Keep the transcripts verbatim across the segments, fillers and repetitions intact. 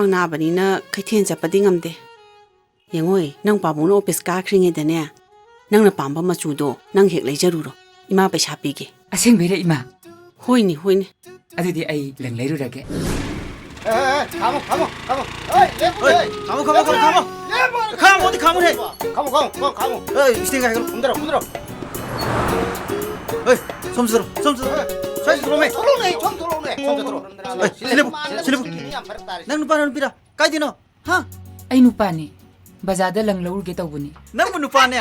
ꯑꯉꯥꯡ ꯅꯥꯕꯅꯤꯅ ꯀꯩꯊꯦꯜ ꯆꯠꯄꯗꯤ ꯉꯝꯗꯦ꯫ ꯌꯦꯡꯉꯣꯏ, ꯅꯪ ꯄꯥꯕꯨꯡꯅ ꯑꯣꯐꯤꯁ ꯀꯥꯈ꯭ꯔꯤꯉꯩꯗꯅꯦ, ꯅꯪꯅ ꯄꯥꯝꯕ ꯃꯆꯨꯗꯣ ꯅꯪ ꯍꯦꯛ ꯂꯩꯖꯔꯨꯔꯣ꯫ ꯏꯃꯥ ꯄꯩꯁꯥ ꯄꯤꯒꯦ꯫ ꯑꯁꯦꯡꯕꯩꯔ, ꯏꯃꯥ? ꯍꯣꯏꯅꯦ, ꯍꯣꯏꯅꯦ꯫ ꯑꯗꯨꯗꯤ ꯑꯩ ꯂꯪ ꯂꯩꯔꯨꯔꯒꯦ꯫ ꯑꯦ, ꯑꯦ, ꯑꯦ, ꯈꯥꯝꯃꯣ, ꯈꯥꯝꯃꯣ, ꯈꯥꯝꯃꯣ꯫ ꯑꯦ, ꯂꯦꯞꯄꯨ, ꯍꯣꯏ, ꯑꯦ, ꯈꯥꯝꯃꯣ, ꯈꯥꯝꯃꯣ, ꯈꯥꯝꯃꯣ, ꯈꯥꯝꯃꯣ꯫ ꯂꯦꯞꯄꯨ, ꯈꯥꯝꯃꯣꯗꯤ ꯈꯥꯝꯃꯨꯅꯦ꯫ ꯈꯥꯝꯃꯣ, ꯈꯥꯝꯃꯣ, ꯈꯥꯝꯃꯣ, ꯈꯥꯝꯃꯣ꯫ ꯑꯦ, ꯏꯁꯇꯦꯟꯒ ꯍꯥꯏꯒꯠꯂꯣ꯫ ꯀꯨꯝꯊꯔꯣ, ꯀꯨꯝꯊꯔꯣ꯫ ꯑꯦ, ꯁꯣꯝ ꯆꯠꯂꯣ, ꯁꯣꯝ ꯆꯠꯂꯣ꯫ ꯑꯦ, ꯁ꯭ꯋꯥꯏꯗ ꯆꯠꯂꯣꯃꯦ꯫ ꯊꯣꯛꯂꯛꯎꯅꯦ, ꯁꯣꯝ ꯊꯣꯛꯂꯛꯎꯅꯦ, ꯁꯣꯝ ꯆꯠꯂꯣ꯫ ꯑꯦ, ꯁꯤ ꯂꯦꯞꯄꯨ, ꯁꯤ ꯂꯦꯞꯄꯨ꯫ ꯌꯥꯝ ꯐꯔꯛ ꯇꯥꯔꯦ꯫ ꯅꯪ ꯅꯨꯄꯥꯔꯣ ꯅꯨꯄꯤꯔꯥ? ꯀꯥꯏꯗꯩꯅꯣ? ꯍꯥ? ꯑꯩ ꯅꯨꯄꯥꯅꯤ꯫ ꯕꯖꯥꯔꯗ ꯂꯪ ꯂꯧꯔꯨꯒꯦ ꯇꯧꯕꯅꯤ꯫ ꯅꯪꯕꯨ ꯅꯨꯄꯥꯅꯦ?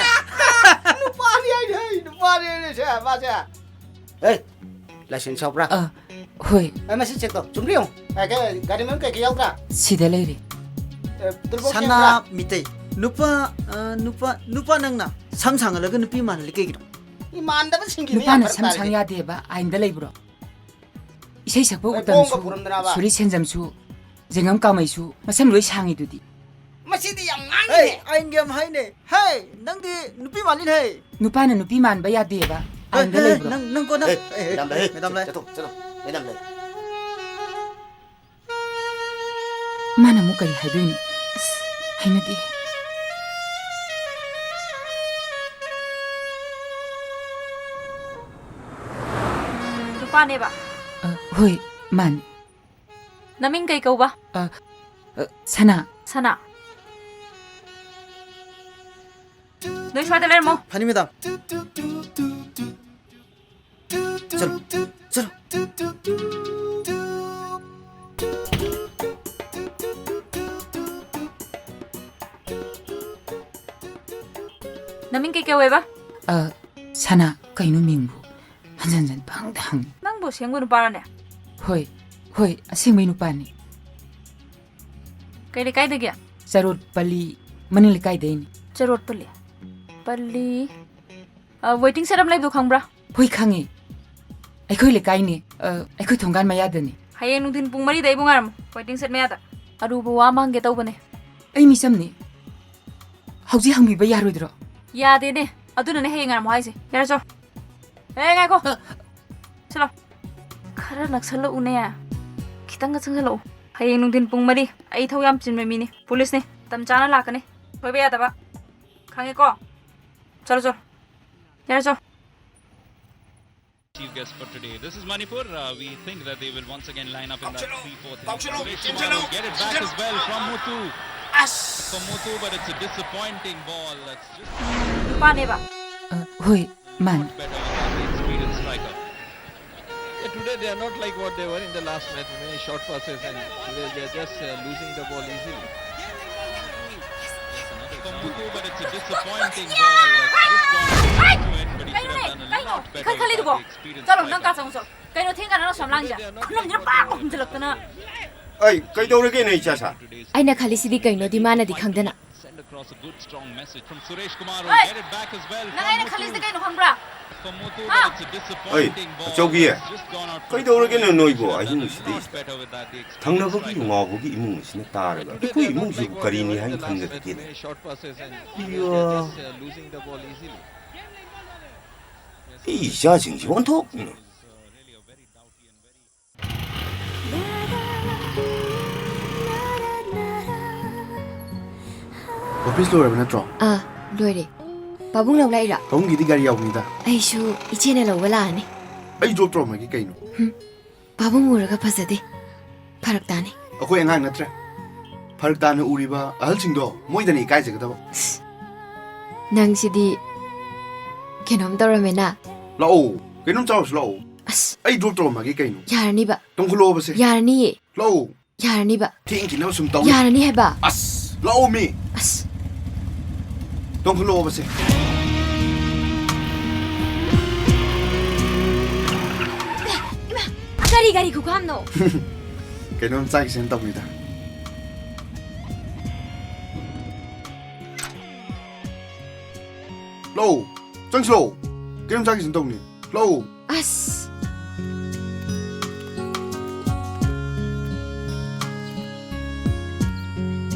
ꯅꯨꯄꯥꯅꯤ ꯍꯥꯏꯅꯦ, ꯍꯩ, ꯅꯨꯄꯥꯅꯤ ꯍꯥꯏꯅꯦ ꯁꯦ, ꯃꯥꯁꯦ꯫ ꯑꯦ, ꯂꯥꯏꯁꯦꯟꯁ ꯌꯥꯎꯕ꯭ꯔꯥ? ꯑ, ꯍꯣꯏ꯫ ꯑꯦ, ꯃꯁꯤ ꯆꯦꯛ ꯇꯧ꯫ ꯆꯨꯝꯕ꯭ꯔꯥ ꯌꯦꯡꯉꯨ꯫ ꯑꯦ, ꯀꯩ, ꯒꯥꯔꯤ ꯃꯅꯨꯡ ꯀꯩꯀꯩ ꯌꯥꯎꯗ꯭ꯔꯥ? ꯁꯤꯗ ꯂꯩꯔꯦ꯫ ꯑꯦ, ꯇꯨꯜꯕꯣꯛꯁ ꯁꯅꯥ ꯌꯥꯎꯕ꯭ꯔꯥ? ꯃꯤꯇꯩ꯫ ꯅꯨꯄꯥ, ꯑ, ꯅꯨꯄꯥ, ꯅꯨꯄꯥ ꯅꯪꯅ ꯁꯝ ꯁꯥꯡꯍꯜꯂꯒ ꯅꯨꯄꯤ ꯃꯥꯜꯍꯜꯂꯤ ꯀꯩꯒꯤꯅꯣ? ꯏꯃꯥꯟꯅꯕꯁꯤꯡꯒꯤꯅꯤ ꯌꯥꯝ ꯅꯨꯄꯥꯅ ꯐꯔꯛ ꯁꯝ ꯁꯥꯡ ꯇꯥꯔꯤꯁꯦ꯫ ꯌꯥꯗꯦꯕ ꯑꯥꯏꯟꯗ ꯂꯩꯕ꯭ꯔꯣ? ꯏꯁꯩ ꯁꯛꯄ ꯍꯣꯏ, ꯎꯇꯝꯁꯨ, ꯀꯣꯡꯒ ꯄꯨꯔꯝꯗꯅꯕ꯫ ꯁꯣꯔꯤ ꯁꯦꯟꯖꯝꯁꯨ, ꯖꯦꯡꯉꯝ ꯀꯥꯃꯩꯁꯨ ꯃꯁꯝ ꯂꯣꯏ ꯁꯥꯡꯉꯤꯗꯨꯗꯤ꯫ ꯃꯁꯤꯗꯤ ꯌꯥꯝ ꯉꯥꯡꯉꯤꯅꯦ꯫ ꯍꯦ, ꯑꯥꯏꯟꯒꯤ ꯌꯥꯝ ꯍꯥꯏꯅꯦ꯫ ꯍꯦ, ꯅꯪꯗꯤ ꯅꯨꯄꯤ ꯃꯥꯜꯂꯤꯅꯦ꯫ ꯅꯨꯄꯥꯅ ꯅꯨꯄꯤ ꯃꯥꯟꯕ ꯌꯥꯗꯦꯕ꯫ ꯍꯦ, ꯑꯥꯏꯟꯗ ꯍꯦ, ꯂꯩꯕ꯭ꯔꯣ? ꯅꯪ, ꯅꯪ ꯀꯣ, ꯅꯪ꯫ ꯍꯦ, ꯍꯦ, ꯍꯦ, ꯃꯦꯗꯥꯝ ꯂꯩ꯫ ꯆꯠꯊꯣꯛ, ꯆꯠꯂꯣ꯫ ꯃꯦꯗꯥꯝ ꯂꯩ꯫ ꯃꯥꯅ ꯑꯃꯨꯛ ꯀꯔꯤ ꯍꯥꯏꯗꯣꯏꯅꯣ? ꯑꯁ, ꯍꯩꯅꯗꯦ꯫ ꯅꯨꯄꯥꯅꯦꯕ? ꯑ, ꯍꯣꯏ, ꯃꯥꯅꯤ꯫ ꯅꯃꯤꯡ ꯀꯩ ꯀꯧꯕ? ꯑ, ꯑ, ꯁꯅꯥ꯫ ꯁꯅꯥ꯫ ꯅꯣꯏ ꯁ꯭ꯋꯥꯏꯗ ꯂꯩꯔꯝꯃꯣ꯫ ꯐꯅꯤ, ꯃꯦꯗꯥꯝ꯫ ꯆꯠꯂꯣ, ꯆꯠꯂꯣ꯫ ꯅꯃꯤꯡ ꯀꯩ ꯀꯧꯋꯦꯕ? ꯑ, ꯁꯅꯥ꯫ ꯀꯩꯅꯣ ꯃꯤꯡꯕꯨ? ꯍꯟꯖꯟ ꯍꯟꯖꯟ ꯄꯪꯍꯪꯗ ꯍꯪꯉꯤ꯫ ꯅꯪꯕꯨ ꯑꯁꯦꯡꯕ ꯅꯨꯄꯥꯔꯅꯦ? ꯍꯣꯏ, ꯍꯣꯏ, ꯑꯁꯦꯡꯕꯩ ꯅꯨꯄꯥꯅꯤ꯫ ꯀꯩ ꯂꯩꯀꯥꯏꯗꯒꯤ? ꯆꯔꯣꯠ ꯄꯜꯂꯤ ꯃꯅꯤꯡ ꯂꯩꯀꯥꯏꯗꯩꯅꯤ꯫ ꯆꯔꯣꯠ ꯄꯜꯂꯤ? ꯄꯜꯂꯤ, ꯑ, ꯋꯦꯇꯤꯡ ꯁꯦꯠ ꯑꯃ ꯂꯩꯕꯗꯣ ꯈꯪꯕ꯭ꯔꯥ? ꯍꯣꯏ, ꯈꯪꯉꯤ꯫ ꯑꯩꯈꯣꯏ ꯂꯩꯀꯥꯏꯅꯤ, ꯑ, ꯑꯩꯈꯣꯏ ꯊꯣꯡꯒꯥꯟ ꯃꯌꯥꯗꯅꯤ꯫ ꯍꯌꯦꯡ ꯅꯨꯡꯊꯤꯟ ꯄꯨꯡ ꯃꯔꯤꯗ ꯑꯩꯕꯨ ꯉꯥꯏꯔꯝꯃꯨ, ꯋꯦꯇꯤꯡ ꯁꯦꯠ ꯃꯌꯥꯗ꯫ ꯑꯔꯨꯕ ꯋꯥ ꯑꯃ ꯍꯪꯒꯦ ꯇꯧꯕꯅꯦ꯫ ꯑꯩ ꯃꯤꯆꯝꯅꯤ꯫ ꯍꯧꯖꯤꯛ ꯍꯪꯕꯤꯕ ꯌꯥꯔꯣꯏꯗ꯭ꯔꯣ? ꯌꯥꯗꯦꯅꯦ, ꯑꯗꯨꯅꯅꯦ ꯍꯌꯦꯡ ꯉꯥꯏꯔꯝꯃꯣ ꯍꯥꯏꯁꯦ꯫ ꯌꯥꯔꯦ, ꯆꯣ꯫ ꯑꯦ, ꯉꯥꯏꯈꯣ꯫ ꯑ꯫ ꯆꯠꯂꯣ꯫ ꯈꯔ ꯅꯛꯁꯜꯂꯛꯎꯅꯦ꯫ ꯈꯤꯇꯪꯒ ꯆꯪꯁꯜꯂꯛꯎ꯫ ꯍꯌꯦꯡ ꯅꯨꯡꯊꯤꯟ ꯄꯨꯡ ꯃꯔꯤ꯫ ꯑꯩ ꯊꯧ ꯌꯥꯝ ꯆꯤꯟꯕ ꯃꯤꯅꯤ꯫ ꯄꯨꯂꯤꯁꯅꯤ꯫ ꯃꯇꯝ ꯆꯥꯅ ꯂꯥꯛꯀꯅꯤ꯫ ꯁꯣꯏꯕ ꯌꯥꯗꯕ꯫ ꯈꯪꯉꯦꯀꯣ? ꯆꯠꯂꯣ, ꯆꯠꯂꯣ꯫ ꯌꯥꯔꯦ, ꯆꯠꯂꯣ꯫ Chief guest for today. This is Manipur. Uh, we think that they will once again line up in that three four three formation. Suresh Kumar will get it back as well from Muthu. For Muthu, but it's a disappointing ball. That's just ꯅꯨꯄꯥꯅꯦꯕ꯫ ꯑ, ꯍꯣꯏ, ꯃꯥꯅꯤ꯫ Much better with that experienced striker. Yeah, today they are not like what they were in the last match. Many short passes and today they are just uh, losing the ball easily. For Muthu, but it's a disappointing ball. That's just gone to end, but he should have done a lot better with that experience. ꯆꯠꯂꯣ, ꯅꯪ ꯀꯥ ꯆꯪꯉꯨ ꯆꯠꯂꯣ꯫ ꯀꯩꯅꯣ ꯊꯦꯡ ꯀꯥꯟꯅ ꯁꯨꯝ ꯂꯥꯡꯉꯤꯁꯦ? ꯈꯨꯅꯝꯁꯤꯅ ꯄꯥꯛ ꯍꯨꯝꯖꯤꯜꯂꯛꯇꯅ꯫ ꯑꯩ ꯀꯩꯗꯧꯔꯒꯦꯅꯦ, ꯏꯆꯥ ꯁꯥ? ꯑꯩꯅ ꯈꯜꯂꯤꯁꯤꯗꯤ ꯀꯩꯅꯣꯗꯤ ꯃꯥꯅꯗꯤ ꯈꯪꯗꯅ꯫ Send across a good strong message from Suresh Kumar, who get it back as well. ꯅꯪ ꯑꯩꯅ ꯈꯜꯂꯤꯁꯤꯗꯤ ꯀꯩꯅꯣ ꯈꯪꯕ꯭ꯔꯥ? For Muthu, ꯍꯥ? But it's a disappointing ball. ꯑꯆꯧꯕꯤ, that's just gone out for a ꯀꯩꯗꯧꯔꯒꯦꯅꯦ ꯅꯣꯏꯕꯣ? Not better with that, the experience striker. ꯊꯪꯅꯕꯒꯤ ꯉꯥꯎꯕꯒꯤ ꯏꯃꯨꯡ ꯑꯁꯤꯅ ꯇꯥꯔꯒ ꯑꯩꯈꯣꯏ ꯏꯃꯨꯡꯁꯤꯕꯨ ꯀꯔꯤꯅꯤ ꯍꯥꯏꯅ ꯈꯟꯒꯗꯒꯦꯅꯦ? ꯏꯌꯥ꯫ ꯑꯩ ꯏꯆꯥꯁꯤꯡꯁꯤ ꯑꯣꯟꯊꯣꯛꯅ꯫ ꯑꯣꯐꯤꯁ ꯂꯣꯏꯔꯕ ꯅꯠꯇ꯭ꯔꯣ? ꯑꯥ, ꯂꯣꯏꯔꯦ꯫ ꯄꯥꯕꯨꯡ ꯂꯧ ꯂꯥꯛꯏꯔꯣ? ꯄꯥꯕꯨꯡꯒꯤꯗꯤ ꯒꯥꯔꯤ ꯌꯥꯎꯕꯅꯤꯗ꯫ ꯑꯩꯁꯨ ꯏꯆꯦꯅ ꯂꯧꯕ ꯂꯥꯛꯑꯅꯤ꯫ ꯑꯩ ꯗ꯭ꯔꯣꯞ ꯇꯧꯔꯝꯃꯒꯦ ꯀꯩꯅꯣ꯫ ꯍꯨꯝ, ꯄꯥꯕꯨꯡ ꯎꯔꯒ ꯐꯖꯗꯦ꯫ ꯐꯔꯛ ꯇꯥꯅꯤ꯫ ꯑꯩꯈꯣꯏ ꯑꯉꯥꯡ ꯅꯠꯇ꯭ꯔꯦ꯫ ꯐꯔꯛ ꯇꯥꯅ ꯎꯔꯤꯕ ꯑꯍꯜꯁꯤꯡꯗꯣ ꯃꯣꯏꯗꯅ ꯏꯀꯥꯏꯖꯒꯗꯕ꯫ ꯅꯪꯁꯤꯗꯤ ꯀꯩꯅꯣꯝ ꯇꯧꯔꯝꯃꯦꯅ꯫ ꯂꯥꯛꯑꯣ, ꯀꯩꯅꯣꯝ ꯆꯥꯔꯨꯁꯤ ꯂꯥꯛꯑꯣ꯫ ꯑꯁ꯫ ꯑꯩ ꯗ꯭ꯔꯣꯞ ꯇꯧꯔꯝꯃꯒꯦ ꯀꯩꯅꯣ꯫ ꯌꯥꯔꯅꯤꯕ꯫ ꯇꯣꯡꯈꯠꯂꯛꯑꯣꯕꯁꯦ꯫ ꯌꯥꯔꯅꯤꯌꯦ꯫ ꯂꯥꯛꯑꯣ꯫ ꯌꯥꯔꯅꯤꯕ꯫ ꯊꯦꯡꯈꯤꯅꯕ ꯁꯨꯝ ꯇꯧ꯫ ꯌꯥꯔꯅꯤ ꯍꯥꯏꯕ꯫ ꯑꯁ, ꯂꯥꯛꯑꯣꯃꯤ꯫ ꯑꯁ꯫ ꯇꯣꯡꯈꯠꯂꯛꯑꯣꯕꯁꯦ꯫ ꯏꯃꯥ, ꯀꯔꯤ ꯒꯥꯔꯤ ꯈꯨꯈꯥꯝꯅꯣ? ꯀꯩꯅꯣꯝ ꯆꯥꯈꯤꯁꯦꯅ ꯇꯧꯕꯅꯤꯗ꯫ ꯂꯥꯛꯑꯣ, ꯆꯪꯁꯤ ꯂꯥꯛꯑꯣ꯫ ꯀꯩꯅꯣꯝ ꯆꯥꯈꯤꯁꯦꯅ ꯇꯧꯕꯅꯤ꯫ ꯂꯥꯛꯑꯣ꯫ ꯑꯁ꯫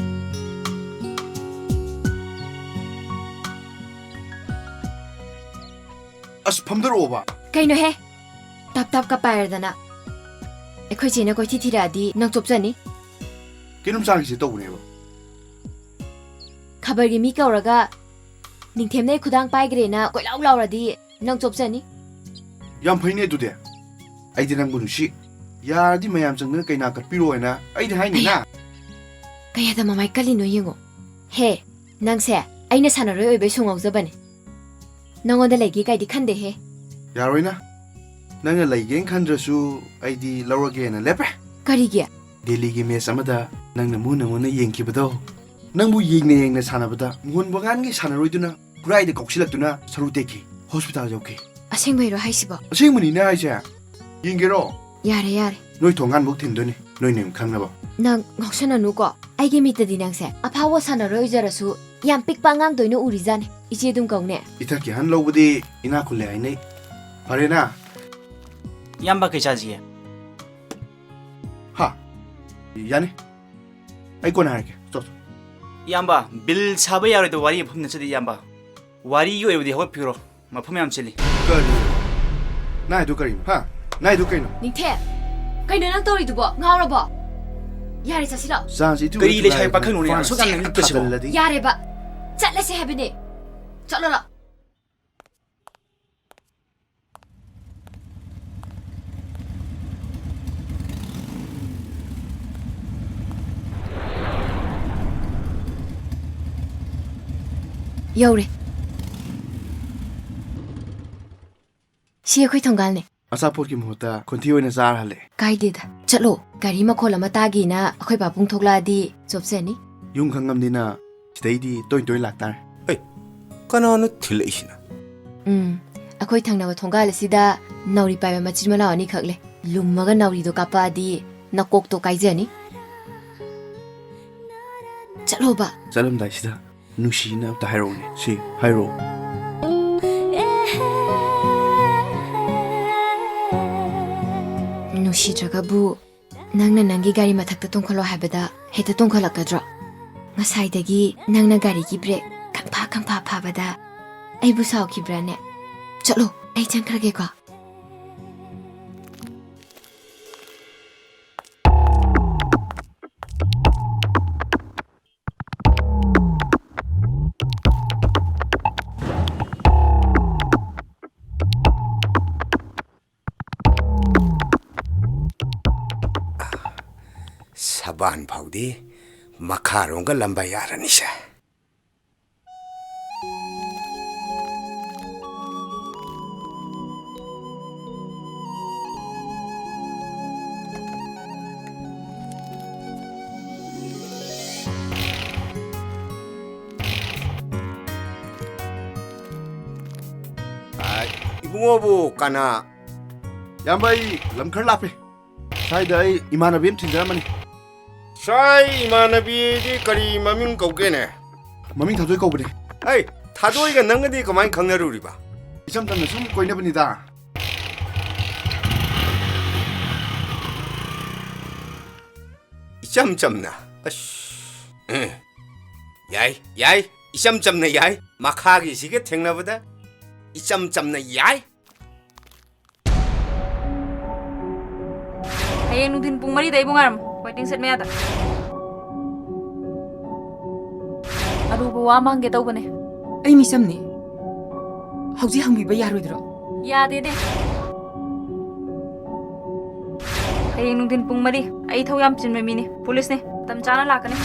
ꯑꯁ, ꯐꯝꯗꯔꯛꯑꯣꯕ꯫ ꯀꯩꯅꯣꯍꯦ? ꯇꯞ ꯇꯞꯀ ꯄꯥꯏꯔꯗꯅ꯫ ꯑꯩꯈꯣꯏ ꯆꯦꯅ ꯀꯣꯏꯊꯤ ꯊꯤꯔꯛꯑꯗꯤ ꯅꯪ ꯆꯣꯞꯆꯅꯤ꯫ ꯀꯩꯅꯣꯝ ꯆꯥꯈꯤꯁꯦ ꯇꯧꯕꯅꯦꯕ꯫ ꯈꯕꯔꯒꯤ ꯃꯤ ꯀꯧꯔꯒ ꯅꯤꯡꯊꯦꯝꯅ ꯑꯩ ꯈꯨꯗꯥꯡ ꯄꯥꯏꯈ꯭ꯔꯦꯅ ꯀꯣꯏꯂꯥꯎ ꯂꯥꯎꯔꯗꯤ ꯅꯪ ꯆꯣꯞꯆꯅꯤ꯫ ꯌꯥꯝ ꯐꯩꯅꯦ ꯑꯗꯨꯗꯤ꯫ ꯑꯩꯗꯤ ꯅꯪꯕꯨ ꯅꯨꯡꯁꯤ꯫ ꯌꯥꯔꯗꯤ ꯃꯌꯥꯝ ꯆꯪꯗꯅ ꯀꯩꯅꯥ ꯀꯠꯄꯤꯔꯣ ꯍꯥꯏꯅ ꯑꯩꯗꯤ ꯍꯥꯏꯅꯤꯅ꯫ ꯑꯌꯥ! ꯀꯌꯥꯗ ꯃꯃꯥꯏ ꯀꯜꯂꯤꯅꯣ ꯌꯦꯡꯉꯣ꯫ ꯍꯦ, ꯅꯪꯁꯦ ꯑꯩꯅ ꯁꯥꯟꯅꯔꯣꯏ ꯑꯣꯏꯕꯩ ꯁꯨꯡ ꯉꯥꯎꯖꯕꯅꯦ꯫ ꯅꯉꯣꯟꯗ ꯂꯩꯒꯦ ꯀꯥꯏꯗꯤ ꯈꯟꯗꯦꯍꯦ꯫ ꯌꯥꯔꯣꯏꯅ꯫ ꯅꯪꯅ ꯂꯩꯒꯦꯅ ꯈꯟꯗ꯭ꯔꯁꯨ ꯑꯩꯗꯤ ꯂꯧꯔꯒꯦꯅ ꯂꯦꯞꯄꯦ꯫ ꯀꯔꯤꯒꯤ? ꯗꯦꯜꯂꯤꯒꯤ ꯃꯦꯆ ꯑꯃꯗ ꯅꯪꯅ ꯃꯨꯟꯅ ꯃꯨꯟꯅ ꯌꯦꯡꯈꯤꯕꯗꯣ꯫ ꯅꯪꯕꯨ ꯌꯦꯡꯅ ꯌꯦꯡꯅ ꯁꯥꯟꯅꯕꯗ ꯃꯣꯍꯟ ꯕꯒꯥꯟꯒꯤ ꯁꯥꯟꯅꯔꯣꯏꯗꯨꯅ ꯈꯨꯔꯥꯏꯗ ꯀꯧꯁꯤꯜꯂꯛꯇꯨꯅ ꯁꯔꯨ ꯇꯦꯛꯈꯤ, ꯍꯣꯁꯄꯤꯇꯥꯜ ꯌꯧꯈꯤ꯫ ꯑꯁꯦꯡꯕꯩꯔꯣ ꯍꯥꯏꯁꯤꯕꯣ? ꯑꯁꯦꯡꯕꯅꯤꯅꯦ ꯍꯥꯏꯁꯦ꯫ ꯌꯦꯡꯒꯦꯔꯣ? ꯌꯥꯔꯦ, ꯌꯥꯔꯦ꯫ ꯅꯣꯏ ꯊꯣꯡꯒꯥꯟꯐꯧ ꯊꯤꯟꯗꯣꯏꯅꯦ, ꯅꯣꯏ ꯅꯌꯨꯝ ꯈꯪꯅꯕ꯫ ꯅꯪ ꯉꯥꯎꯁꯟꯅꯅꯨꯀꯣ꯫ ꯑꯩꯒꯤ ꯃꯤꯠꯇꯗꯤ ꯅꯪꯁꯦ ꯑꯐꯥꯎꯕ ꯁꯥꯟꯅꯔꯣꯏ ꯑꯣꯏꯖꯔꯁꯨ ꯌꯥꯝ ꯄꯤꯛꯄ ꯑꯉꯥꯡꯗ ꯑꯣꯏꯅ ꯎꯔꯤꯖꯥꯠꯅꯦ꯫ ꯏꯆꯦ ꯑꯗꯨꯝ ꯀꯧꯅꯦ꯫ ꯏꯊꯛꯀꯤ ꯑꯍꯟ ꯂꯧꯕꯗꯤ ꯏꯅꯥꯛ ꯈꯨꯜꯂꯦ ꯍꯥꯏꯅꯩ꯫ ꯐꯔꯦꯅ꯫ ꯏꯌꯥꯝꯕ, ꯀꯩ ꯆꯥꯁꯤꯒꯦ? ꯍꯥ? ꯌꯥꯅꯤ꯫ ꯑꯩ ꯀꯣꯟꯅ ꯍꯥꯏꯔꯛꯀꯦ꯫ ꯆꯣ, ꯆꯣ꯫ ꯏꯌꯥꯝꯕ, ꯕꯤꯜ ꯁꯥꯕ ꯌꯥꯔꯣꯏꯗꯕ ꯋꯥꯔꯤ ꯃꯐꯝ ꯅꯠꯆꯗꯦ, ꯏꯌꯥꯝꯕ꯫ ꯋꯥꯔꯤꯒꯤ ꯑꯣꯏꯕꯗꯤ ꯍꯧꯒꯠꯄꯤꯔꯣ꯫ ꯃꯐꯝ ꯌꯥꯝ ꯆꯤꯜꯂꯤ꯫ ꯀꯔꯤ? ꯅꯥꯏꯗꯨ ꯀꯔꯤꯅꯣ? ꯍꯥ? ꯅꯥꯏꯗꯨ ꯀꯩꯅꯣ? ꯅꯤꯡꯊꯦꯝ! ꯀꯩꯅꯣ ꯅꯪ ꯇꯧꯔꯤꯗꯨꯕꯣ? ꯉꯥꯎꯔꯕꯣ? ꯌꯥꯔꯦ, ꯆꯠꯁꯤꯂꯥꯎ꯫ ꯆꯥꯟꯁ ꯏꯇꯨ ꯀꯔꯤ ꯏꯇꯨ ꯂꯩꯁꯥꯕꯤ ꯂꯥꯏꯔꯕ ꯄꯥꯈꯪꯅꯣꯅꯦ? ꯐꯥꯟ ꯑꯁꯨꯛ ꯌꯥꯝꯅ ꯁꯦꯡꯅ ꯂꯤꯛꯄꯁꯤꯕꯣ? ꯊꯥꯖꯤꯜꯂꯗꯤ? ꯌꯥꯔꯦꯕ꯫ ꯆꯠꯂꯁꯦ ꯍꯥꯏꯕꯅꯦ꯫ ꯆꯠꯂꯣ ꯂꯥꯎ꯫ ꯌꯧꯔꯦ꯫ ꯁꯤ ꯑꯩꯈꯣꯏ ꯊꯣꯡꯒꯥꯜꯅꯦ꯫ ꯑꯆꯥꯄꯣꯠꯀꯤ ꯃꯍꯨꯠꯇ ꯈꯣꯟꯊꯤ ꯑꯣꯏꯅ ꯆꯥꯔ ꯍꯜꯂꯛꯑꯦ꯫ ꯀꯥꯏꯗꯦꯗ꯫ ꯆꯠꯂꯣ꯫ ꯒꯥꯔꯤ ꯃꯈꯣꯜ ꯑꯃ ꯇꯥꯒꯦꯅ ꯑꯩꯈꯣꯏ ꯄꯥꯕꯨꯡ ꯊꯣꯛꯂꯛꯑꯗꯤ ꯆꯣꯞꯆꯅꯤ꯫ ꯌꯨꯝ ꯈꯪꯉꯝꯅꯤꯅ ꯁꯤꯗꯩꯗꯤ ꯇꯣꯏ ꯇꯣꯏ ꯂꯥꯛꯇꯥꯔꯦ꯫ ꯑꯩ, ꯀꯅꯥꯅꯣ ꯊꯤꯜꯂꯛꯏꯁꯤꯅ? ꯎꯝ, ꯑꯩꯈꯣꯏ ꯊꯪꯅꯕ ꯊꯣꯡꯒꯥꯜ ꯑꯁꯤꯗ ꯅꯥꯎꯔꯤ ꯄꯥꯏꯕ ꯃꯆꯤꯟ ꯃꯅꯥꯎ ꯑꯅꯤꯈꯛ ꯂꯩ꯫ ꯂꯨꯝꯃꯒ ꯅꯥꯎꯔꯤꯗꯣ ꯀꯥꯞꯄꯛꯑꯗꯤ ꯅꯀꯣꯛꯇꯣ ꯀꯥꯏꯖꯅꯤ꯫ ꯆꯠꯂꯣꯕ꯫ ꯆꯠꯂꯝꯗꯥꯏꯁꯤꯗ ꯅꯨꯡꯁꯤꯅ ꯑꯝꯇ ꯍꯥꯏꯔꯛꯎꯅꯦ꯫ ꯁꯤ ꯍꯥꯏꯔꯛꯑꯣ꯫ ꯅꯨꯡꯁꯤꯗ꯭ꯔꯒꯕꯨ ꯅꯪꯅ ꯅꯪꯒꯤ ꯒꯥꯔꯤ ꯃꯊꯛꯇ ꯇꯣꯡꯈꯠꯂꯣ ꯍꯥꯏꯕꯗ ꯍꯦꯛꯇ ꯇꯣꯡꯈꯠꯂꯛꯀꯗ꯭ꯔꯣ? ꯉꯁꯥꯏꯗꯒꯤ ꯅꯪꯅ ꯒꯥꯔꯤꯒꯤ ꯕ꯭ꯔꯦꯛ ꯈꯪꯐꯥ ꯈꯪꯐꯥ ꯐꯥꯕꯗ ꯑꯩꯕꯨ ꯁꯥꯎꯈꯤꯕ꯭ꯔꯥꯅꯦ? ꯆꯠꯂꯣ, ꯑꯩ ꯆꯪꯈ꯭ꯔꯒꯦꯀꯣ꯫ ꯕꯥꯟ ꯐꯥꯎꯗꯤ ꯃꯈꯥꯔꯣꯝꯒ ꯂꯝꯕ ꯌꯥꯔꯅꯤꯁꯦ꯫ ꯑ, ꯏꯕꯨꯡꯉꯣꯕꯨ ꯀꯅꯥ? ꯏꯌꯥꯝꯕ, ꯑꯩ ꯂꯝ ꯈꯔ ꯂꯥꯞꯄꯦ꯫ ꯁ꯭ꯋꯥꯏꯗ ꯑꯩ ꯏꯃꯥꯟꯅꯕꯤ ꯑꯃ ꯊꯤꯟꯖꯔꯝꯕꯅꯤ꯫ ꯁ꯭ꯋꯥꯏ ꯏꯃꯥꯟꯅꯕꯤꯗꯤ ꯀꯔꯤ ꯃꯃꯤꯡ ꯀꯧꯒꯦꯅꯦ? ꯃꯃꯤꯡ ꯊꯥꯗꯣꯏ ꯀꯧꯕꯅꯦ꯫ ꯑꯩ, ꯊꯥꯗꯣꯏꯒ ꯅꯪꯒꯗꯤ ꯀꯃꯥꯏꯅ ꯈꯪꯅꯔꯨꯔꯤꯕ? ꯏꯆꯝ ꯆꯝꯅ ꯁꯨꯝ ꯀꯣꯏꯅꯕꯅꯤꯗ꯫ ꯏꯆꯝ ꯆꯝꯅ? ꯑꯁ, ꯎꯝ꯫ ꯌꯥꯏ, ꯌꯥꯏ꯫ ꯏꯆꯝ ꯆꯝꯅ ꯌꯥꯏ꯫ ꯃꯈꯥꯒꯤꯁꯤꯒ ꯊꯦꯡꯅꯕꯗ ꯏꯆꯝ ꯆꯝꯅ ꯌꯥꯏ꯫ ꯍꯌꯦꯡ ꯅꯨꯡꯊꯤꯟ ꯄꯨꯡ ꯃꯔꯤꯗ ꯑꯩꯕꯨ ꯉꯥꯏꯔꯝꯃꯨ, ꯋꯦꯇꯤꯡ ꯁꯦꯠ ꯃꯌꯥꯗ꯫ ꯑꯔꯨꯕ ꯋꯥ ꯑꯃ ꯍꯪꯒꯦ ꯇꯧꯕꯅꯦ꯫ ꯑꯩ ꯃꯤꯆꯝꯅꯤ꯫ ꯍꯧꯖꯤꯛ ꯍꯪꯕꯤꯕ ꯌꯥꯔꯣꯏꯗ꯭ꯔꯣ? ꯌꯥꯗꯦꯅꯦ꯫ ꯍꯌꯦꯡ ꯅꯨꯡꯊꯤꯟ ꯄꯨꯡ ꯃꯔꯤ꯫ ꯑꯩ ꯊꯧ ꯌꯥꯝ ꯆꯤꯟꯕ ꯃꯤꯅꯤ꯫ ꯄꯨꯂꯤꯁꯅꯦ꯫ ꯃꯇꯝ ꯆꯥꯅ ꯂꯥꯛꯀꯅꯤ꯫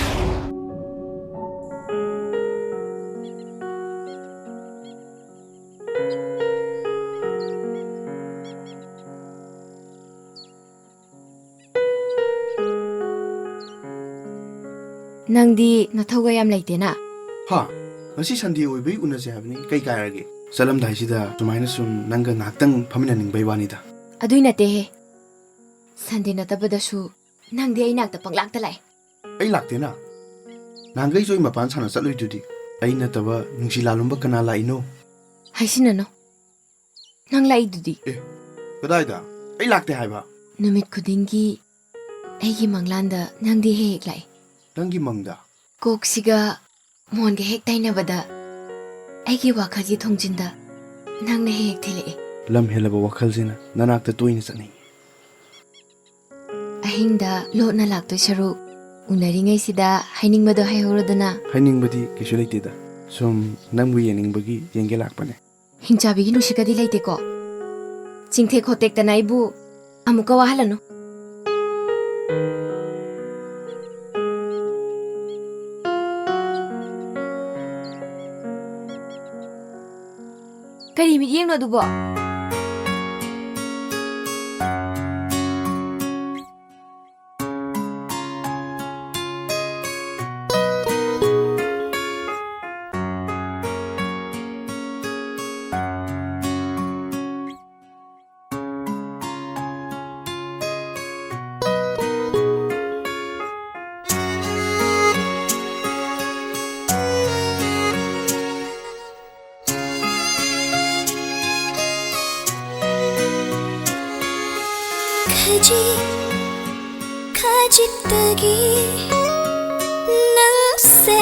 ꯅꯪꯗꯤ ꯅꯊꯧꯒ ꯌꯥꯝ ꯂꯩꯇꯦꯅ꯫ ꯍꯥ? ꯉꯁꯤ ꯁꯟꯗꯦ ꯑꯣꯏꯕꯩ ꯎꯅꯁꯦ ꯍꯥꯏꯕꯅꯤ, ꯀꯩ ꯀꯥꯏꯔꯒꯦ? ꯆꯠꯂꯝꯗꯥꯏꯁꯤꯗ ꯁꯨꯃꯥꯏꯅ ꯁꯨꯝ ꯅꯪꯒ ꯉꯥꯏꯍꯥꯛꯇꯪ ꯐꯝꯃꯤꯟꯅꯅꯤꯡꯕꯩ ꯋꯥꯅꯤꯗ꯫ ꯑꯗꯨꯏ ꯅꯠꯇꯦꯍꯦ, ꯁꯟꯗꯦ ꯅꯠꯇꯕꯗꯁꯨ ꯅꯪꯗꯤ ꯑꯩ ꯅꯥꯛꯇ ꯄꯪꯂꯥꯛꯇ ꯂꯥꯛꯑꯦ꯫ ꯑꯩ ꯂꯥꯛꯇꯦꯅ? ꯅꯍꯥꯟꯈꯩꯁꯨ ꯑꯩ ꯃꯄꯥꯟ ꯁꯥꯟꯅ ꯆꯠꯂꯨꯏꯗꯨꯗꯤ꯫ ꯑꯩ ꯅꯠꯇꯕ ꯅꯨꯡꯁꯤ ꯂꯥꯂꯣꯝꯕ ꯀꯅꯥ ꯂꯥꯛꯏꯅꯣ? ꯍꯥꯏꯁꯤꯟꯅꯅꯨ꯫ ꯅꯪ ꯂꯥꯛꯏꯗꯨꯗꯤ꯫ ꯑꯦ, ꯀꯗꯥꯏꯗ? ꯑꯩ ꯂꯥꯛꯇꯦ ꯍꯥꯏꯕ꯫ ꯅꯨꯃꯤꯠ ꯈꯨꯗꯤꯡꯒꯤ ꯑꯩꯒꯤ ꯃꯪꯂꯥꯟꯗ ꯅꯪꯗꯤ ꯍꯦꯛ ꯍꯦꯛ ꯂꯥꯛꯏ꯫ ꯅꯪꯒꯤ ꯃꯪꯗ? ꯀꯣꯛꯁꯤꯒ ꯃꯣꯟꯒ ꯍꯦꯛ ꯇꯩꯅꯕꯗ ꯑꯩꯒꯤ ꯋꯥꯈꯜꯒꯤ ꯊꯣꯡꯖꯤꯟꯗ ꯅꯪꯅ ꯍꯦꯛ ꯍꯦꯛ ꯊꯤꯜꯂꯛꯏ꯫ ꯂꯝ ꯍꯦꯜꯂꯕ ꯋꯥꯈꯜꯁꯤꯅ ꯅꯅꯥꯛꯇ ꯇꯣꯏꯅ ꯆꯠꯅꯤꯡꯏ꯫ ꯑꯍꯤꯡꯗ ꯂꯣꯠꯅ ꯂꯥꯛꯇꯣꯏ ꯁꯔꯨꯛ, ꯎꯅꯔꯤꯉꯩꯁꯤꯗ ꯍꯥꯏꯅꯤꯡꯕꯗꯣ ꯍꯥꯏꯍꯧꯔꯣꯗꯅ꯫ ꯍꯥꯏꯅꯤꯡꯕꯗꯤ ꯀꯩꯁꯨ ꯂꯩꯇꯦꯗ, ꯁꯨꯝ ꯅꯪꯕꯨ ꯌꯦꯡꯅꯤꯡꯕꯒꯤ ꯌꯦꯡꯒꯦ ꯂꯥꯛꯄꯅꯦ꯫ ꯍꯤꯡꯆꯥꯕꯤꯒꯤ ꯅꯨꯡꯁꯤꯠꯀꯗꯤ ꯂꯩꯇꯦꯀꯣ? ꯆꯤꯡꯊꯦꯛ ꯈꯣꯠꯇꯦꯛꯇꯅ ꯑꯩꯕꯨ ꯑꯃꯨꯛꯀ ꯋꯥꯍꯜꯂꯅꯨ꯫ ꯀꯔꯤ ꯃꯤꯠꯌꯦꯡꯅꯣ ꯑꯗꯨꯕꯣ? ꯈꯖꯤꯛ ꯈꯖꯤꯛꯇꯒꯤ ꯅꯪꯁꯦ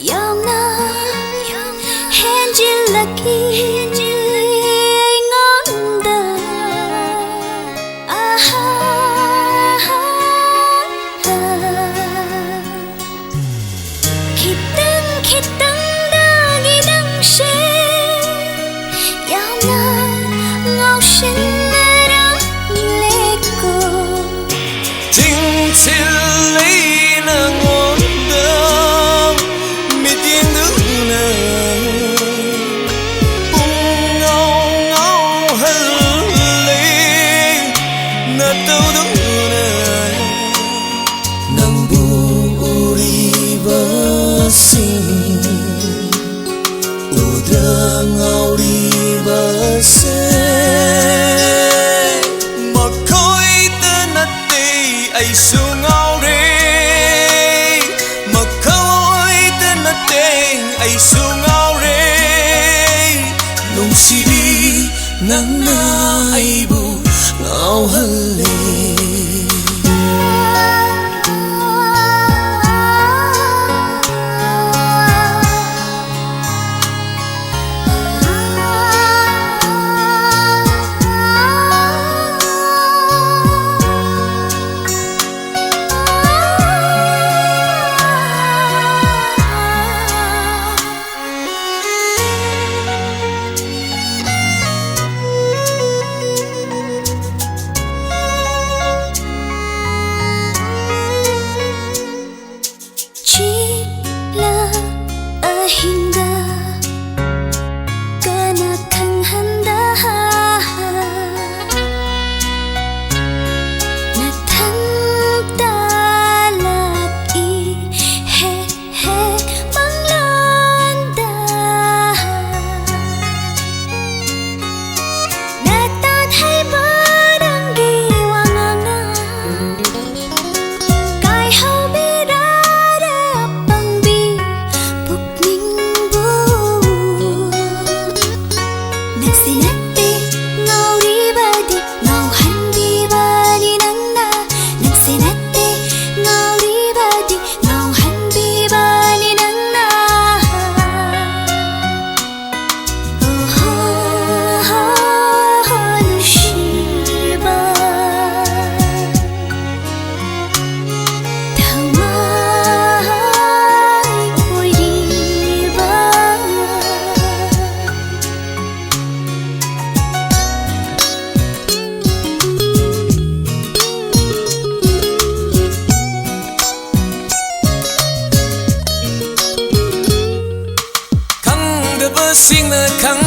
ꯌꯥꯝꯅ ꯍꯦꯟꯖꯤꯜꯂꯛꯈꯤ ꯑꯩꯉꯣꯟꯗ꯫ ꯑꯍꯥ, ꯈꯤꯇꯪ ꯈꯤꯇꯪꯗꯒꯤ ꯅꯪꯁꯦ ꯌꯥꯝꯅ ꯉꯥꯎꯁꯤꯟꯅꯔꯝꯂꯦꯀꯣ꯫ ꯆꯤꯡꯁꯤꯜꯂꯤ ꯅꯪꯉꯣꯟꯗ ꯃꯤꯠꯌꯦꯡꯗꯨꯅ ꯄꯨꯡꯉꯥꯎ ꯉꯥꯎꯍꯜꯂꯤ ꯅꯇꯧꯗꯨꯅ꯫ ꯅꯪꯕꯨ ꯎꯔꯤꯕꯁꯤꯡ ꯎꯗ꯭ꯔ ꯉꯥꯎꯔꯤꯕꯁꯦ ꯃꯈꯣꯏꯗ ꯅꯠꯇꯦ ꯑꯩꯁꯨ ꯉꯥꯎꯔꯦ, ꯃꯈꯣꯏꯗ ꯅꯠꯇꯦ ꯑꯩꯁꯨ ꯉꯥꯎꯔꯦ꯫ ꯅꯨꯡꯁꯤꯕꯤ ꯅꯪꯅ ꯑꯩꯕꯨ ꯉꯥꯎꯍꯜꯂꯦ꯫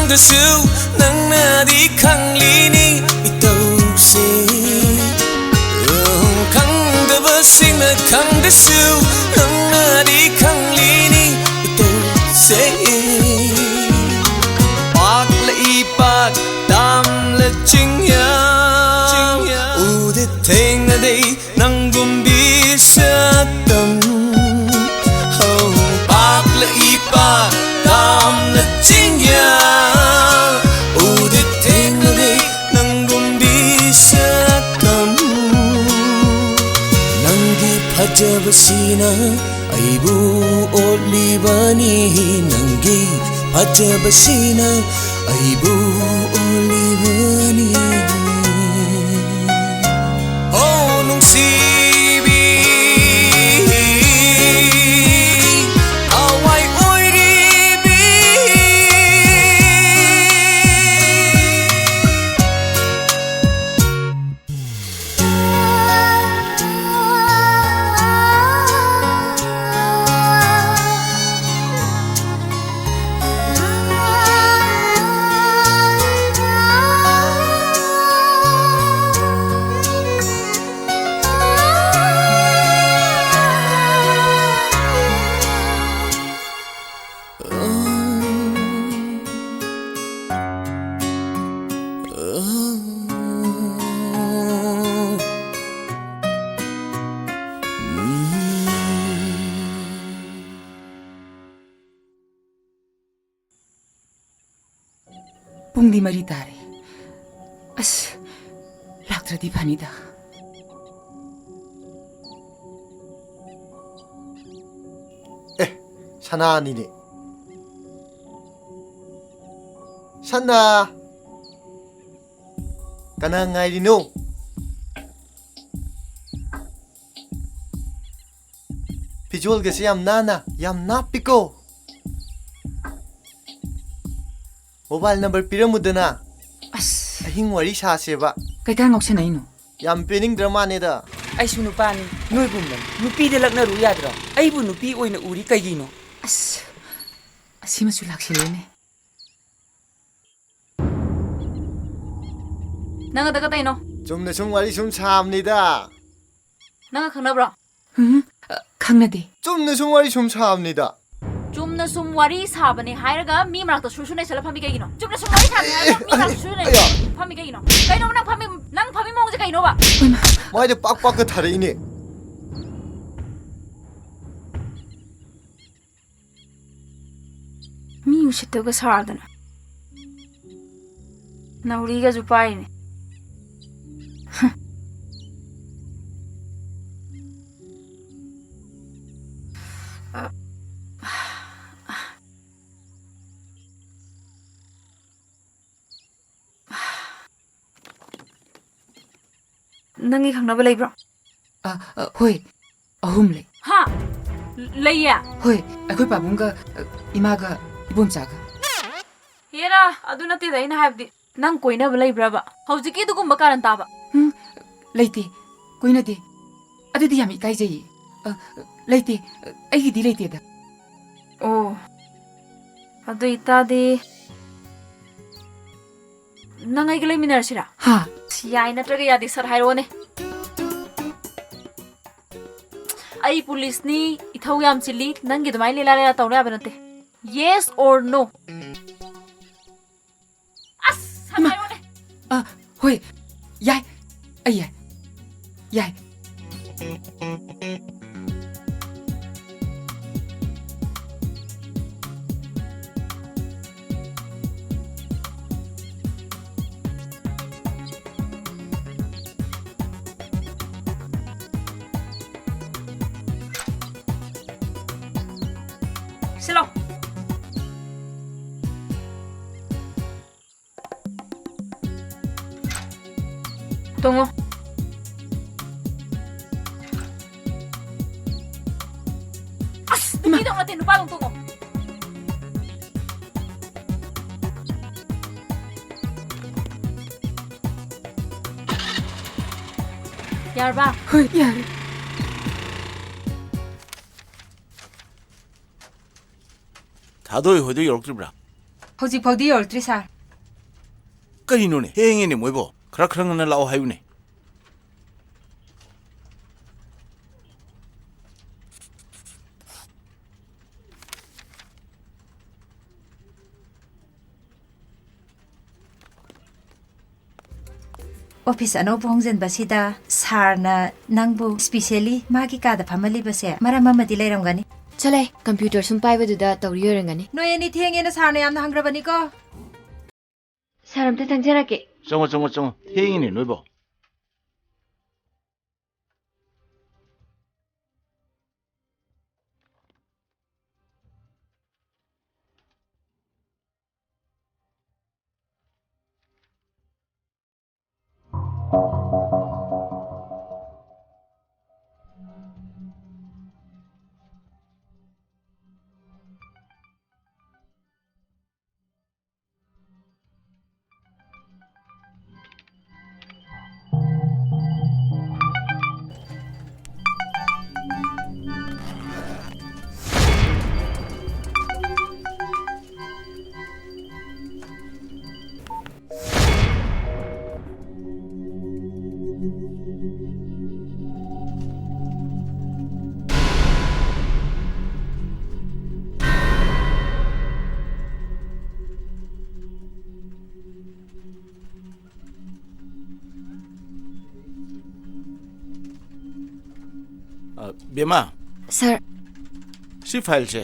ꯈꯪꯗ꯭ꯔꯁꯨ ꯅꯪꯅꯗꯤ ꯈꯪꯂꯤꯅꯤ ꯏꯇꯧꯁꯦ꯫ ꯎꯝ, ꯈꯪꯗꯕꯁꯤꯡꯅ ꯈꯪꯗ꯭ꯔꯁꯨ ꯅꯪꯅꯗꯤ ꯈꯪꯂꯤꯅꯤ ꯏꯇꯧꯁꯦ꯫ ꯄꯥꯛꯂ ꯏꯄꯥꯛ ꯇꯥꯝꯂ ꯆꯤꯡꯌꯥ ꯎꯗ ꯊꯦꯡꯅꯗꯦ ꯅꯪꯒꯨꯝꯕꯤ ꯁꯛꯇꯝ꯫ ꯍꯧ ꯄꯥꯛꯂ ꯏꯄꯥꯛ ꯇꯥꯝꯂ ꯆꯤꯡꯌꯥ ꯎꯗ ꯊꯦꯡꯅꯗꯦ ꯅꯪꯒꯨꯝꯕꯤ ꯁꯛꯇꯝ꯫ ꯅꯪꯒꯤ ꯐꯖꯕꯁꯤꯅ ꯑꯩꯕꯨ ꯑꯣꯠꯂꯤꯕꯅꯤ꯫ ꯅꯪꯒꯤ ꯐꯖꯕꯁꯤꯅ ꯑꯩꯕꯨ ꯑꯣꯠꯂꯤꯕꯅꯤ꯫ ꯑꯣ ꯅꯨꯡꯁꯤꯕꯤ, ꯑꯋꯥꯏ ꯑꯣꯏꯔꯤꯕꯤ꯫ ꯄꯨꯡꯗꯤ ꯃꯔꯤ ꯇꯥꯔꯦ꯫ ꯑꯁ, ꯂꯥꯛꯇ꯭ꯔꯗꯤ ꯐꯅꯤꯗ꯫ ꯑꯦ, ꯁꯅꯥꯅꯤꯅꯦ꯫ ꯁꯅꯥ! ꯀꯅꯥ ꯉꯥꯏꯔꯤꯅꯣ? ꯐꯤꯖꯣꯜꯒꯁꯦ ꯌꯥꯝ ꯅꯥꯟꯅ, ꯌꯥꯝ ꯅꯥꯞꯄꯤꯀꯣ꯫ Mobile number ꯄꯤꯔꯝꯃꯨꯗꯅ꯫ ꯑꯁ꯫ ꯑꯍꯤꯡ ꯋꯥꯔꯤ ꯁꯥꯁꯦꯕ꯫ ꯀꯩꯀꯥ ꯉꯥꯎꯁꯟꯅꯩꯅꯣ? ꯌꯥꯝ ꯄꯦꯅꯤꯡꯗ꯭ꯔ ꯃꯥꯅꯦꯗ꯫ ꯑꯩꯁꯨ ꯅꯨꯄꯥꯅꯤ, ꯅꯣꯏꯒꯨꯝꯕꯅꯤ꯫ ꯅꯨꯄꯤꯗ ꯂꯛꯅꯔꯨ ꯌꯥꯗ꯭ꯔꯣ? ꯑꯩꯕꯨ ꯅꯨꯄꯤ ꯑꯣꯏꯅ ꯎꯔꯤ ꯀꯩꯒꯤꯅꯣ? ꯑꯁ, ꯑꯁꯤꯃꯁꯨ ꯂꯥꯛꯁꯤꯜꯂꯦꯅꯦ꯫ ꯅꯪ ꯑꯗ ꯀꯩꯗꯧꯅꯣ? ꯆꯨꯝꯅ ꯁꯨꯝ ꯋꯥꯔꯤ ꯁꯨꯝ ꯁꯥꯕꯅꯤꯗ꯫ ꯅꯪꯒ ꯈꯪꯅꯕ꯭ꯔꯣ? ꯎꯝ, ꯑ, ꯈꯪꯅꯗꯦ꯫ ꯆꯨꯝꯅ ꯁꯨꯝ ꯋꯥꯔꯤ ꯁꯨꯝ ꯁꯥꯕꯅꯤꯗ꯫ ꯆꯨꯝꯅ ꯁꯨꯝ ꯋꯥꯔꯤ ꯁꯥꯕꯅꯦ ꯍꯥꯏꯔꯒ ꯃꯤ ꯃꯔꯛꯇ ꯁꯨꯔ ꯁꯨꯔ ꯅꯩꯁꯜꯂ ꯐꯝꯃꯤ ꯀꯩꯒꯤꯅꯣ? ꯆꯨꯝꯅ ꯁꯨꯝ ꯋꯥꯔꯤ ꯁꯥꯕꯅꯦ ꯍꯥꯏꯔꯒ ꯃꯤ ꯃꯔꯛꯇ ꯁꯨꯔ ꯁꯨꯔ ꯅꯩꯁꯜꯂ ꯐꯝꯃꯤ ꯀꯩꯒꯤꯅꯣ? ꯀꯩꯅꯣꯕ ꯅꯪ ꯐꯝꯃꯤ, ꯅꯪ ꯐꯝꯃꯤ ꯃꯑꯣꯡꯁꯦ ꯀꯩꯅꯣꯕ? ꯃꯥꯏꯗ ꯄꯥꯛ ꯄꯥꯛꯀ ꯊꯥꯔꯛꯏꯅꯦ꯫ ꯃꯤ ꯎꯁꯤꯠꯇꯕꯒ ꯁꯥꯗꯅ꯫ ꯅꯥꯎꯔꯤꯒꯁꯨ ꯄꯥꯏꯔꯤꯅꯦ꯫ ꯅꯪꯒꯤ ꯈꯪꯅꯕ ꯂꯩꯕ꯭ꯔꯣ? ꯑ, ꯑ, ꯍꯣꯏ, ꯑꯍꯨꯝ ꯂꯩ꯫ ꯍꯥ? ꯂꯩꯌꯦ? ꯍꯣꯏ, ꯑꯩꯈꯣꯏ ꯄꯥꯕꯨꯡꯒ, ꯑ, ꯏꯃꯥꯒ, ꯏꯕꯣꯝꯆꯥꯒ꯫ ꯍꯦꯔꯥ, ꯑꯗꯨ ꯅꯠꯇꯦꯗ ꯑꯩꯅ ꯍꯥꯏꯕꯗꯤ, ꯅꯪ ꯀꯣꯏꯅꯕ ꯂꯩꯕ꯭ꯔꯕ? ꯍꯧꯖꯤꯛꯀꯤ ꯑꯗꯨꯒꯨꯝꯕ ꯀꯥꯔꯟ ꯇꯥꯕ꯫ ꯎꯝ, ꯂꯩꯇꯦ, ꯀꯣꯏꯅꯗꯦ꯫ ꯑꯗꯨꯗꯤ ꯌꯥꯝ ꯏꯀꯥꯏꯖꯩꯌꯦ꯫ ꯑ, ꯂꯩꯇꯦ, ꯑꯩꯒꯤꯗꯤ ꯂꯩꯇꯦꯗ꯫ ꯑꯣ, ꯑꯗꯨ ꯑꯣꯏꯇꯥꯗꯤ ꯅꯪ ꯑꯩꯒ ꯂꯩꯃꯤꯟꯅꯔꯁꯤꯔꯥ? ꯍꯥ? ꯌꯥꯏ ꯅꯠꯇ꯭ꯔꯒ ꯌꯥꯗꯦ, ꯁꯠ ꯍꯥꯏꯔꯛꯑꯣꯅꯦ꯫ ꯑꯩ ꯄꯨꯂꯤꯁꯅꯤ, ꯏꯊꯧ ꯌꯥꯝ ꯆꯤꯜꯂꯤ, ꯅꯪꯒꯤ ꯑꯗꯨꯃꯥꯏꯅ ꯂꯤꯂꯥ ꯂꯤꯂꯥ ꯇꯧꯅ ꯌꯥꯕ ꯅꯠꯇꯦ꯫ Yes or no? ꯑꯁ, ꯁꯠ ꯏꯃꯥ! ꯍꯥꯏꯔꯛꯑꯣꯅꯦ꯫ ꯑ, ꯍꯣꯏ, ꯌꯥꯏ, ꯑꯩ ꯌꯥꯏ, ꯌꯥꯏ꯫ ꯁꯤꯂꯣ꯫ ꯇꯣꯡꯉꯣ꯫ ꯑꯁ, ꯏꯃꯥ! ꯅꯨꯄꯤꯗꯧ ꯅꯠꯇꯦ, ꯅꯨꯄꯥꯗꯧ ꯇꯣꯡꯉꯣ꯫ ꯌꯥꯔꯕ? ꯍꯣꯏ, ꯌꯥꯔꯦ꯫ ꯊꯥꯗꯣꯏ ꯍꯣꯏꯗꯣ ꯌꯧꯔꯛꯇ꯭ꯔꯤꯕ꯭ꯔꯥ? ꯍꯧꯖꯤꯛ ꯐꯥꯎꯗꯤ ꯌꯧꯔꯛꯇ꯭ꯔꯤ, ꯁꯥꯔ꯫ ꯀꯩꯅꯣꯅꯦ, ꯊꯦꯡꯉꯦꯅꯦ ꯃꯣꯏꯕꯣ꯫ ꯈꯔ ꯈꯔ ꯉꯟꯅ ꯂꯥꯛꯑꯣ ꯍꯥꯏꯌꯨꯅꯦ꯫ ꯑꯣꯐꯤꯁ ꯑꯅꯧꯕ ꯍꯣꯡꯖꯟꯕꯁꯤꯗ ꯁꯥꯔꯅ ꯅꯪꯕꯨ specially ꯃꯥꯒꯤ ꯀꯥꯗ ꯐꯝꯍꯜꯂꯤꯕꯁꯦ ꯃꯔꯝ ꯑꯃꯗꯤ ꯂꯩꯔꯝꯒꯅꯤ꯫ ꯆꯠꯂꯦ, ꯀꯝꯄ꯭ꯌꯨꯇꯔ ꯁꯨꯝ ꯄꯥꯏꯕꯗꯨꯗ ꯇꯧꯔꯤ ꯑꯣꯏꯔꯝꯒꯅꯤ꯫ ꯅꯣꯏ ꯑꯅꯤ ꯊꯦꯡꯉꯦꯅ ꯁꯥꯔꯅ ꯌꯥꯝꯅ ꯍꯪꯈ꯭ꯔꯕꯅꯤꯀꯣ꯫ ꯁꯥꯔ, ꯑꯝꯇ ꯆꯪꯖꯔꯛꯀꯦ꯫ ꯆꯪꯉꯣ, ꯆꯪꯉꯣ, ꯆꯪꯉꯣ꯫ ꯊꯦꯡꯉꯤꯅꯦ ꯅꯣꯏꯕꯣ꯫ ꯑ, ꯕꯦꯝꯃ꯫ ꯁꯥꯔ꯫ ꯁꯤ ꯐꯥꯏꯜꯁꯦ